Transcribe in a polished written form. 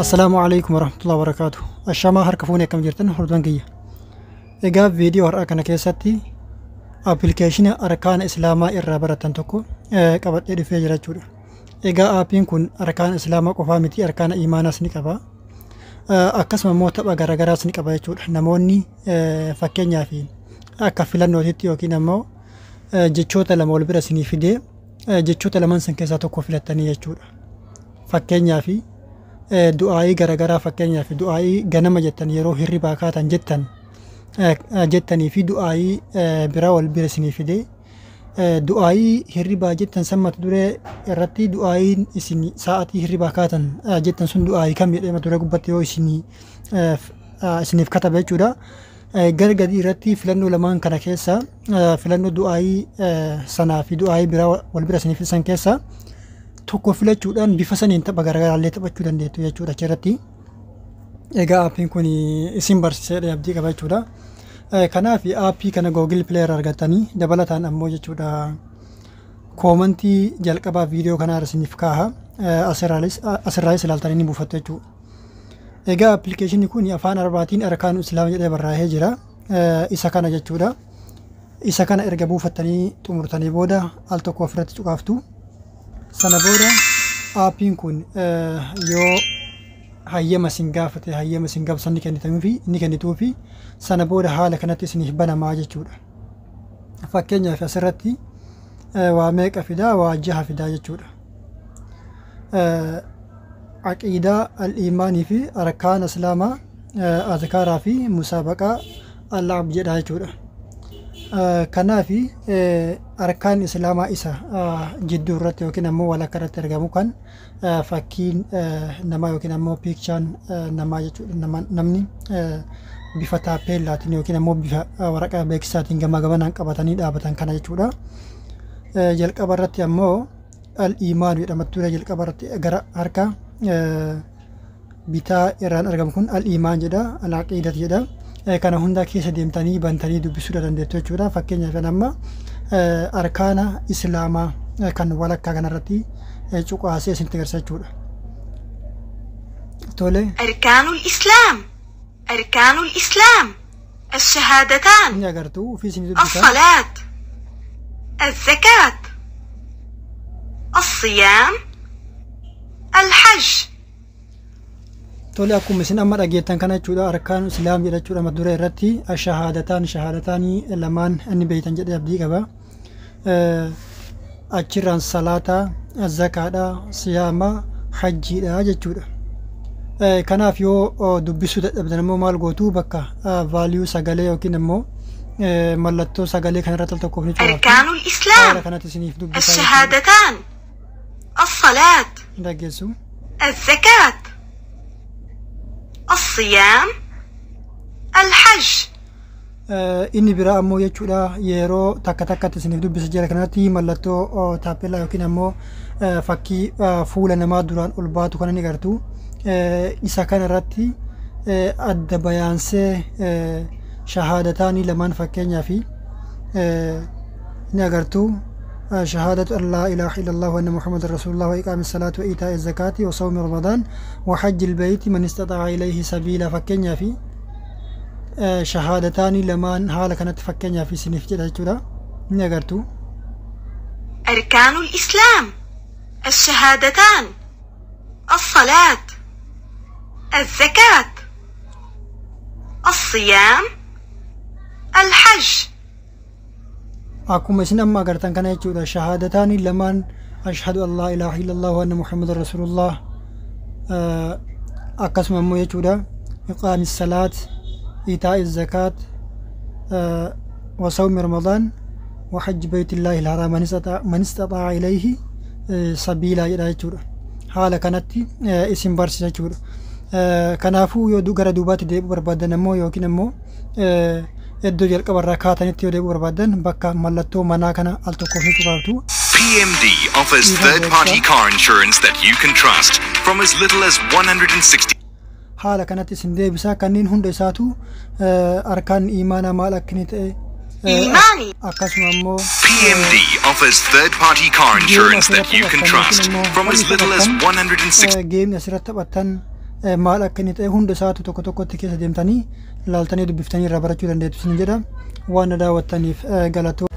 Assalaamu alaikum warahmatullahi wabarakaatu. Ashamaa, harka fuunee, akkam jirtan hordoftoota kiyya? Egaa viidiyoo har'aa kana keessatti appilikeeshina arkaana islaamaa irraa baratan tokko qabadhee dhufee jira jechuudha. Egaa aappiin kun arkaana islaamaa qofaa miti, arkaana imaanaas ni qaba. Akkasuma immoo tapha garaagaraas ni qaba jechuudha. Namoonni fakkeenyaaf akka filannootitti yookiin ammoo jechoota lama wal bira isinii fidee jechoota lamaan san keessaa tokko filattanii jechuudha. Fakkeenyaaf du'aayii garaagaraa, fakkeenyaaf du'aayii ganama jettan, yeroo hirribaa kaatan jettan jettanii fi du'aayii biraa wal bira isinii fidee, du'aayii hirribaa jettan san mata duree irratti du'aayiin isin sa'aatii hirribaa kaatan jettan sun du'aayii kam jedhee mata duree gubbatti yoo isiniif kataba jechuudha. Gara gadii irratti filannoo lamaan kana keessa, filannoo du'aayii sanaa fi du'aayii biraa wal bira isiniif san keessa tokko filachuudhaan bifa saniin tapha garaagaraa illee taphachuu dandeettu jechuudha achirratti. Egaa aappiin kun isin barsiiseedha abdii qaba jechuudha. Kanaaf aappii kana Google Play irraa argattanii, dabalataan ammoo jechuudha koomantii jalqabaa viidiyoo kanaa isiniif kaaha, asirraayis ilaaltanii ni buufattu jechuudha. Egaa appilikeeshinni kun afaan Arabaatiin arkaanu islaama jedhee barraa'ee jira. Isa kana jechuudha. Isa kana erga buufattanii xumurtanii booda al tokko ofirratti cuqaaftu. Sana booda aappiin kun yoo hayyama isin gaafate, hayyama isin gaafatan ni kennituufi, sana booda haala kanatti isiniif banamaa jechuudha. Fakkeenyaaf asirratti waa meeqa fidaa? Waa jaha fidaa jechuudha. Aqiidaa, al-iimaanii fi arkaan islaamaa, azkaaraa fi musaabaqaa al-la'ab jedha jechuudha. Kanaaf arkaan islaamaa isa jidduu irratti yookiin ammoo walakkaa irratti argamu kan fakkiin namaa yookiin ammoo piikchaan namaa jechuudha. Namni bifa taappeellaatiin yookiin ammoo bifa waraqaa beeksisaatiin gamaa gamanaan qabatanii dhaabatan kana jechuudha. Jalqaba irratti ammoo al-iimaan jedhamatti jalqaba irratti gara harka bitaa irraan argamu kun al-iimaan jedha, al-aqiidat jedha. Kana hunda keessa deemtanii bantanii dubbisuu dandeettu jechuudha. Fakkeenyaaf amma arkaana islaamaa kan walakkaa kanarratti cuqaasee isinitti agarsiisa jechuudha. Tole. أركان الإسلام، أركان الإسلام: الشهادتان، Ni agartu, ofii isinii dubbisa. الصلاة، الزكاة، الصيام، الحج. Tole, akkuma isin amma dhageettan kana jechuudha, arkaan islaam jedha jechuudha. Mata duree irratti shahaadataan, shahaadataanii lamaan inni beeytan jedhee abdii qaba. Achirraan salaataa, zakaadha, siyaama, hajjiidha jechuudha. Kanaaf yoo dubbisuu dadhabdan immoo maal gootu? Bakka vaaliyuu sagalee yookiin immoo mallattoo sagalee kanarratti al tokkoof ni cuqaaftu. أركان Haala الإسلام: kanatti isiniif dubbisa jechuudha. الشهادتان، الصلاة، Dhaggeessu. الزكاة، الصيام، الحج. Inni biraa ammoo jechuudha yeroo takka takkatti isiniif dubbisa jira kanatti mallattoo taappellaa yookiin ammoo fakkii fuula namaa duraan ol baatu kana ni agartu. Isa kana irratti adda bayaansee shahaadataanii lamaan fakkeenyaa fi ni agartu. شهادة أن لا إله إلا الله وأن محمد رسول الله وإقام الصلاة وإيتاء الزكاة وصوم رمضان وحج البيت من استطاع إليه سبيلا. Fakkeenyaa fi shahaadataanii lamaan haala kanatti fakkeenyaaf isiniif jedha jechuudha. Ni agartu. أركان الإسلام: الشهادتان، الصلاة، الزكاة، الصيام، الحج. Akkuma isin amma agartan kana jechuudha, shahaadataanii lamaan ashhadu an laa ilaaha illallah wa anna muhammadan rasulullah, akkasuma immoo jechuudha iqaami salaat, iitaa'i zakaat wa sawmi ramadaan wa hajji baytillaahi ilharam man istaxaa'a ilayhi sabiilaa jedha jechuudha. Haala kanatti isin barsiisa jechuudha. Kanaafuu yoo gara duubaatti deebi'uu barbaaddan ammoo yookiin ammoo iddoo jalqabarraa kaatanitti yoo deebi'uu barbaaddan bakka mallattoo manaa kana al tokkoof ni cuqaaftu. PMD offers Even third party extra. car insurance that you can trust from as little as 160 Haala kanatti isin deebisa. Kanneen hunda isaatu arkaan imaanaa maal akka inni ta'e إيماني. Akkasuma immoo PMD offers third party car insurance that you can trust from as little as 160 geemni asirratti taphattan Maal akka inni ta'e hunda isaatu tokko tokkotti keessa deemtanii laaltanii dubbiftanii irraa barachuu dandeettu isin jedha. Waan na daawwattaniif galatoo.